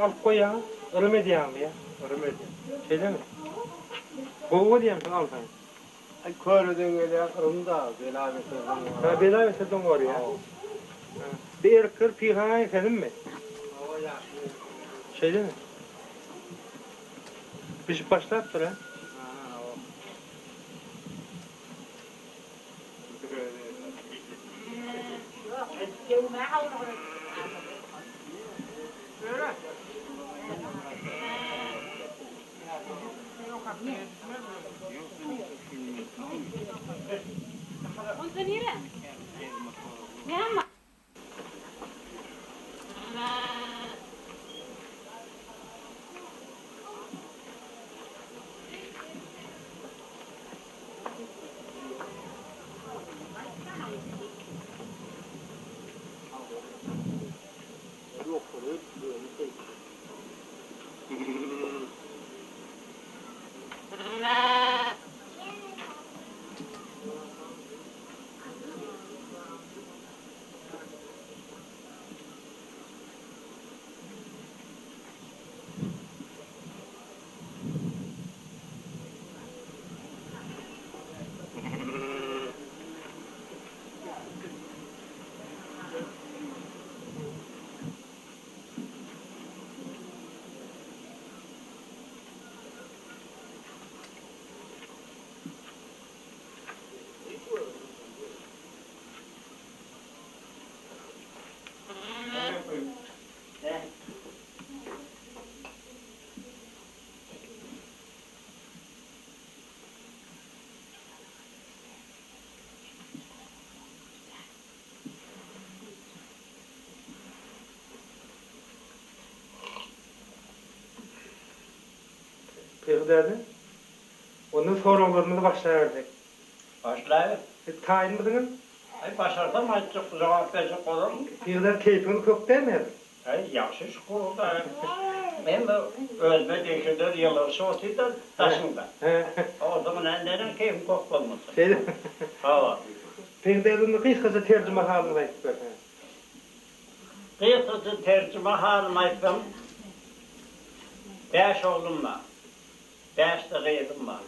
alyp goýýaňyz, yrym edýäňmi ýa? Yrym edýän. Şeýlemi? Gowy bolýamy şony alsaň? Aý köreden gelýän yrym-da, bela-beterden goraýar. Ha, bela-beterden goraýar. Hawa. Bir erikler pyhan ekenimmi? Hawa, ýaşyl erikler. Şeýlemi? Bişip başlapdyr, hä? Ha, hawa. Pyhy däde, onda soraglarymyzy başlabersek. Başlaber. Siz taýynmysyňyz? Aý, başarsam aýtjak, jogap berjek bolaryn. Pyhy däde, keýpiňiz kök dälmi häzir? Aý, ýagşy şükür Hudaýa. Men özüme degişliler ýylgyryşyp otyr-da daşyňda. O zaman neneň keýpiň kök bolmasyn? Şeýdemi? Hawa. Pyhy däde, onda gysgaça terjimehalyňyzy aýdyp berseňiz. Gysgaça terjimehalymy aýtsam, bäş oglum bar. Bäşde gyzym bar.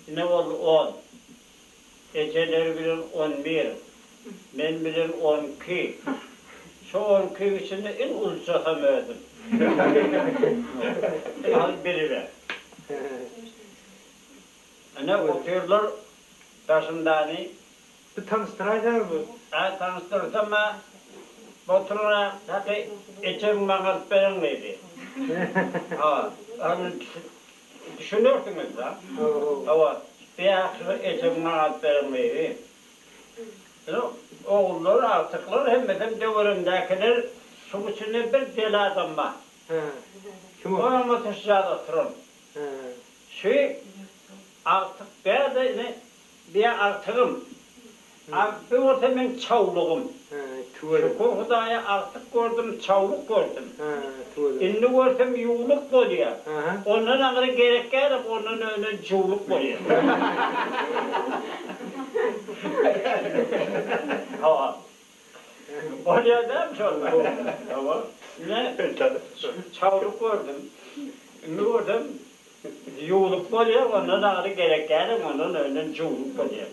Ine boldy on. Ejeleri bilen on bir. Men bilen on iki. Şo on ikiň içinde iň ulujasam özüm. Hany biliber. Ine otyrlar daşyndany. Bir tanyşdyraýsaňyz bu. Hä tanyşdyrsam-a bu oturan haky ejegiň maňa alyp beren gyzy. Ha, ony düşünersiňiz-dä. Hawa, bu ejegiň maňa alyp beren gyzy. Ine, ogullar, agtyklar hemmesem töweregimdäkiler, şuň içinde bir deli adam bar. Kim o? Onuň oturyşy oturan. Şu agtyk däl-de ine Diýýär, Agtygym, agty bolsa meň çawlugym. Şükür Hudaýa agtyk gördüm, çawluk gördüm. Indi görsem ýuwluk bolýar. Ondan aňry gerek dälem, ondan önen juwluk bolýar. Hawa. Bolýar dälmi şonda? Hawa. Ine, çawluk gördüm. Indi görsem Ýuwlup bolýar, ondan agyry gerek dälem, ondan önden juwlup bolýar.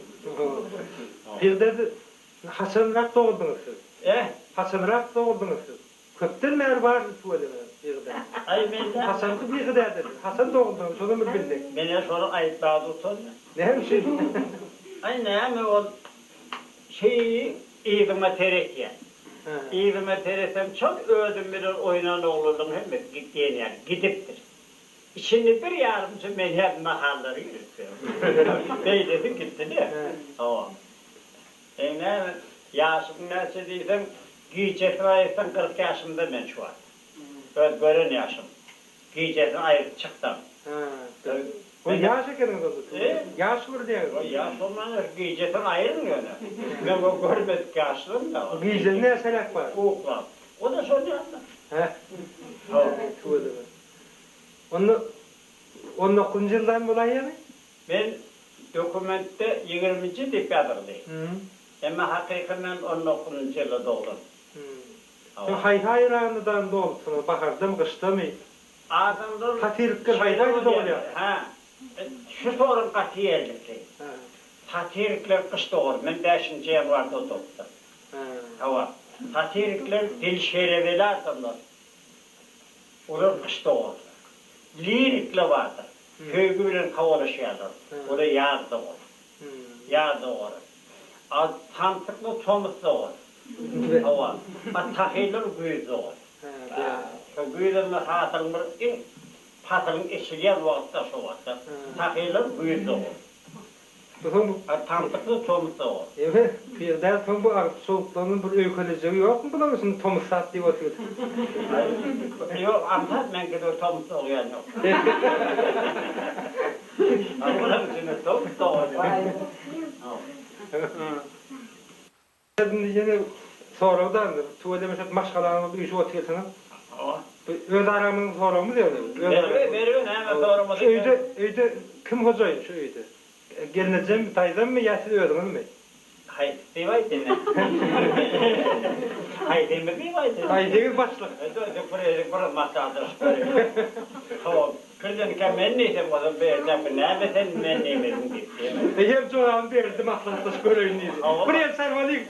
Birde haçanrak doguldyňyz siz? Eh? Haçanrak doguldyňyz siz? Köpden bäri bardy tüweleme Bigdä. Aý men näme? Haçanky Bigdäde siz? Haçan doguldyňyz şonam bir bilsek. Menä şony aýtmaga utanýan. Näme üçin? Aý näme ol şeý yzyma seretýän. Yzyma seretsem şol özüm bilen oýnan oglanlaryň hemmesi gitýän ýaly gidipdir. Içinde bir ýarymça menhäp mahallary giripdir. Beýlesi gitdi-de. Hawa. Seň näme, ýaşyň näçe diýseň, gijesini aýyrsaň 40 ýaşymda men şu wagt. Öz gören ýaşym. Gijesini aýryp çyksam. Hä. Ol ýaş ekeniňiz onda siz. Ýaş görünýäňiz. Ol ýaş bolman gijesini aýryň ýöne. Men o görmedik ýaşlygym-da. Gijesi näçeräk bar? Uklap. O-da şol ýaly. Hä. Hawa. Tüweleme. Onda on dokuzynjy ýyldan bolaýýamy? Men dokumentde ýigriminji diýip ýazyldy. Emma hakyky men on dokuzynjy ýylda doglan. Sen haýsy aýranydan dolupsyňyz, bahardan, gyşdamy? Adamlar Satirikler haýsy aýda dogulýar? Hä. Şu sorag gaty ýerlikli. Satirikler gyş dogar. Men bäşinji ýanwarda dogupdym. Hawa. Satirikler dil şerebeli adamlar. Olar gyş dogarlar. Lirikler bardyr. Söýgi bilen kowalaşýarlar. Olar ýaz dogar. Ýaz dogar. A samsykly tomus dogar. Hawa. A tahyrlar güýz dogar. Şo güýzem hasylyň bir iň pasylyň eçilýän wagtda şo wagtda. Tahyrlar güýz dogar. Soň bu. A samsykly tomus dogar. Ýöne Firdäl soň bu agyp sowuklarynyň bir öýkelejegi ýokmy bularyň şuny tomus sat diýip otyr. Ýok aňsat meňkide tomus dogýan ýok. Bularyň içinde tomus dogan ýok. Indi ýene sorag dandyr. Tüweleme şo maşgalaňyz bolup üýşüp otyrsyňyz. Hawa. Bu öz aramyzyň soragymyz ýöne. Berme, berme näme soramadyk. Şu öýde, öýde kim hojaýyn şu öýde? Gelnejemmi, daýzammy ýa siz özüňizmi? Haýsy diýip aýt indi. Haýsymy diýip aýt indi. Haýsyňyz başlyk? Bir gezek bir maslahatlaşyp göreýin. Hawa. Birdenkä men diýsem bolsa berdäki näme sen men diýmediň diýip diýme. Ejem jogabyny berdi maslahatlaşyp göreýin diýdi. Bir el çarwalyň.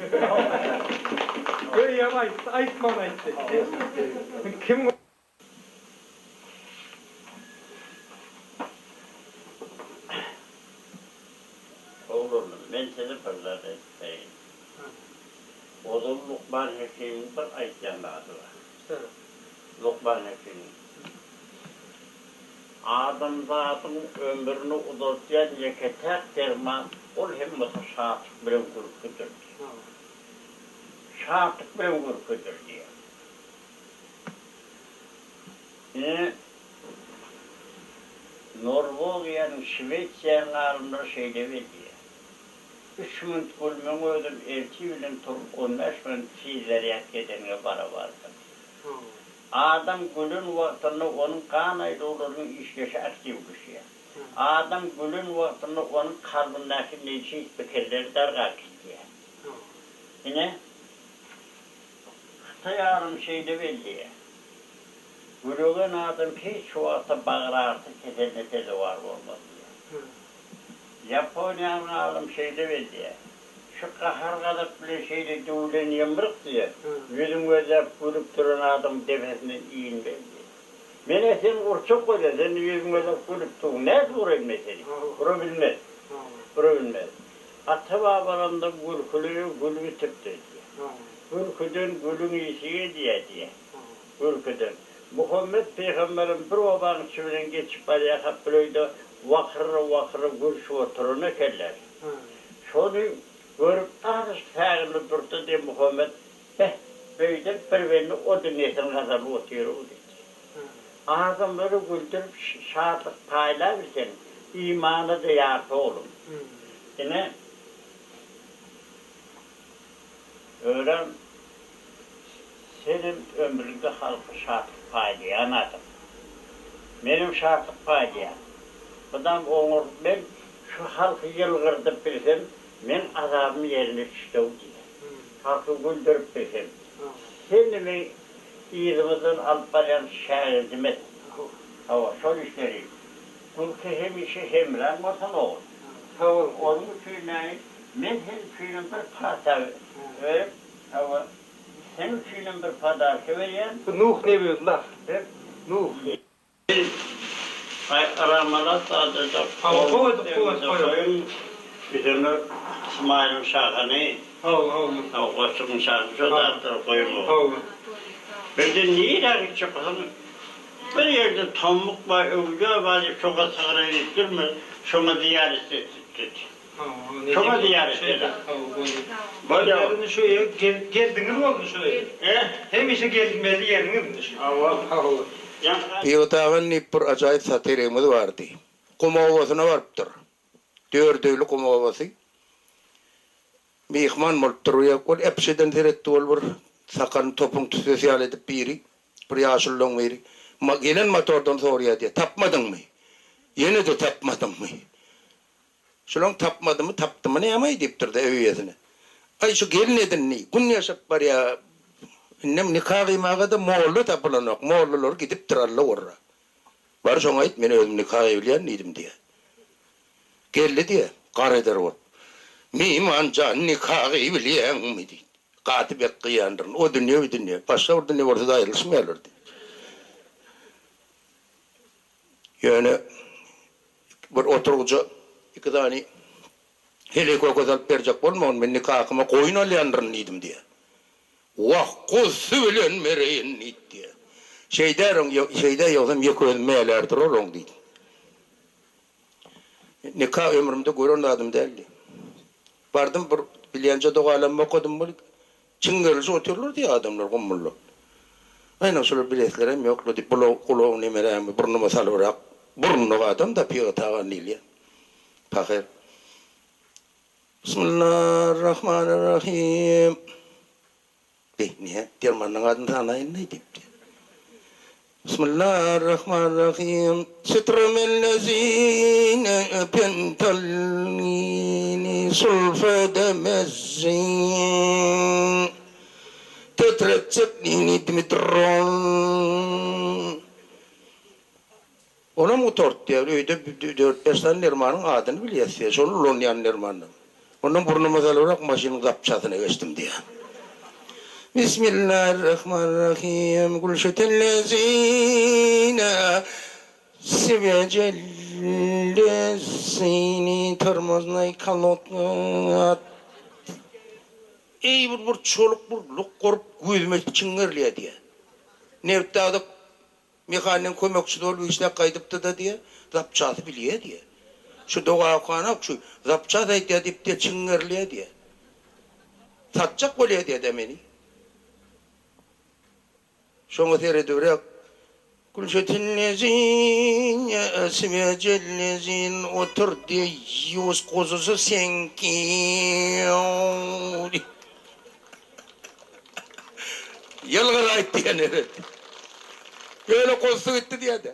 Öýem aýtdy, aýtman aýtdy. Kim. Oglanlar, men size bir zat aýtdaýyn. Ozal Lukman Hekimiň bir aýtýan zady bar. Lukman Hekimiň. Adamzadyň ömrüni uzaldýan ýeke-täk derman ol hem bolsa şatlyk bilen gülküdir diýýär. Şatlyk bilen gülküdir diýýär. Ine, Norwegiýanyň, Şwesiýanyň alymlary şeýle belleýär. Üç minut gülmegiň özem ertir bilen turup 15 minut tiz zarýadka edeniňe barabardyr. Adam gülen wagtynda onuň gan aýlawlarynyň işleşi aktiwleşýär. Adam gülen wagtynda onuň kalbyndaky nejis pikirler dargap gitýär. Ine, hytaý alymy şeýle belleýär, Gülegen adam hiç wagtda bagrarysy keseline sezewar bolmaz diýýär. Ýaponiýanyň alymy şeýle belleýär, Şu gahar-gazap bilen şeýle döwlen ýumruk diýýär, ýüzüň gözläp gülüp duran adamyň depesinden inmez diýýär. Men-ä seni urjak bolýan, sen ýüzüň gözläp gülüp dur, nädip uraýyn men seni? Ura bilmez. Ura bilmez. Ata-babalarymyzda gülküli gül bitipdir diýýär. Gülküden gülüň ysy gelýär diýýär. Gülküden. Muhammet pygamberem bir obanyň içi bilen geçip barýarka bir öýde wakyr-wakyr gülşüp oturan ekenler. Şony görüp azajyk säginip durdy-da Muhammet, Beh, beýdip bir bende o dünýesini gazanyp otyr-ow diýdi. Adamlary güldürip şatlyk paýlabilseň, imana-da ýarty oglum. Ine, örän senem ömrüňde halka şatlyk paýlaýan adam. Menem şatlyk paýlaýan. Mydam oňa men şu halky ýylgyrdyp bilsem, meň azabym ýerine düşdi-ow diýýär. Halky güldürip bilsem. Sen-de meň yzymyzdan alyp barýan şägirdim et. Hawa, şol işleri. Gülki hemişe hemraň bolsun, ogul. Sag boluň. Onuň üçin näme, men sen üçinem bir pata berip, hawa, seň üçinem bir podarka berýän. Bu Nuh Nebiullah. Nuh. Aý Ramalat adada goýuň üzümi Smailyň şahyny goşugyň şahyny şo zatlary goýuň Birden nirä gitjek bolsaň bir ýerde tommuk bar öwlüýä bar diýip şoňa sygyra diýip durma şoňa zyýarat etdik. Şoňa zyýarat eder. Bolýa. Indi şu öýe gelip geldiňiz boldy şu öýe. Hemişe gelmeli ýeriňiz indi şu. Hawa. Hawa. Pyýadagan diýip bir ajaýyp satirigimiz bardy. Gum obasyna barypdyr. Dördöýli gum obasy. Myhman bolupdyr. Ol äpişeden seretdi, ol bir sakalyny topuň tüssesi ýaly edip biri, bir ýaşululaň biri, gelen motordan soraýar diýýär, Tapmadyňmy? Ýene-de tapmadyňmy? Şulaň tapmadymy, tapdymy näme-aý diýipdir-de öý eýesine. Aý, şu gelin edindi, gün ýaşap barýa. Indem nika gyýmaga-da molla tapylanok, mollalar gidipdir Alla gorra. Bar şoňa aýt, men özüm nika gyýbilýän diýdim diýýär. Geldi diýýär, gar eder bolup. Myhman jan, nika gyýbilýäňmi diýdi. Gaty bek gyýandyryn. O dünýe, bu dünýe. Başga bir dünýe bolsa-da aýrylyşmaýarlar diýdi. Ýöne bir oturgyja iki sany heleý köke salyp berjek bolmagyn, men nikahyma goýun alýandyryn diýdim diýýär. Wah, guzsy bilen bereýin diýdi diýýär. Şeýdärin, şeýdä ýogsam ýeke özüm mälär duraryn diýdi. Nika ömrümde gören zadym däldi. Bardym bir bilýänje dogalammy okadym weli, çiňňerilişip otyrlar diýýär adamlar gummulla. Aýna şular bileslerem ýok-la diýip, bula gulagyny nemerämi burnuma salybrak, burunlyk adam-da pyga tagan diýilýär. Pahyr. Bismillarrahmanirrahim. Beý, näme, dermanyň adyny sanaýyn-laý diýipdi. Bismillarrahmanirrahim. Sitremellezine pentalini sulfademezin. Tetretseknini dmitron. Onam gutardy diýýär. Öýde dört-bäş sany dermanyň adyny bilýäs diýýär. Şony ulanýan dermandan. Ondan burnuma salybrak maşynyň zapçasyna geçdim diýýär. Bismillarrahmanrahim. Gülşetellezine swejellezini tormoznaý kolodka. Eý bir bir çoluk bir luk gorup gözüme çiňňerilýär diýýär. Nebitdagda Mehaniň kömekçisi bolup işläp gaýdypdy-da diýýä, zapçasy bilýä diýýä. Şu doga okanok, şu zapças aýdýa diýip diýýä, çiňňerilýä diýýä. Satjak bolýa diýýä-dä meni. Şoňa seredibräk, Gülşetinlezin, swejellezin otur deýýus guzusy seňki diýip. Ýylgyraýt diýen eret. Ýöne guzusy gitdi diýýä-dä.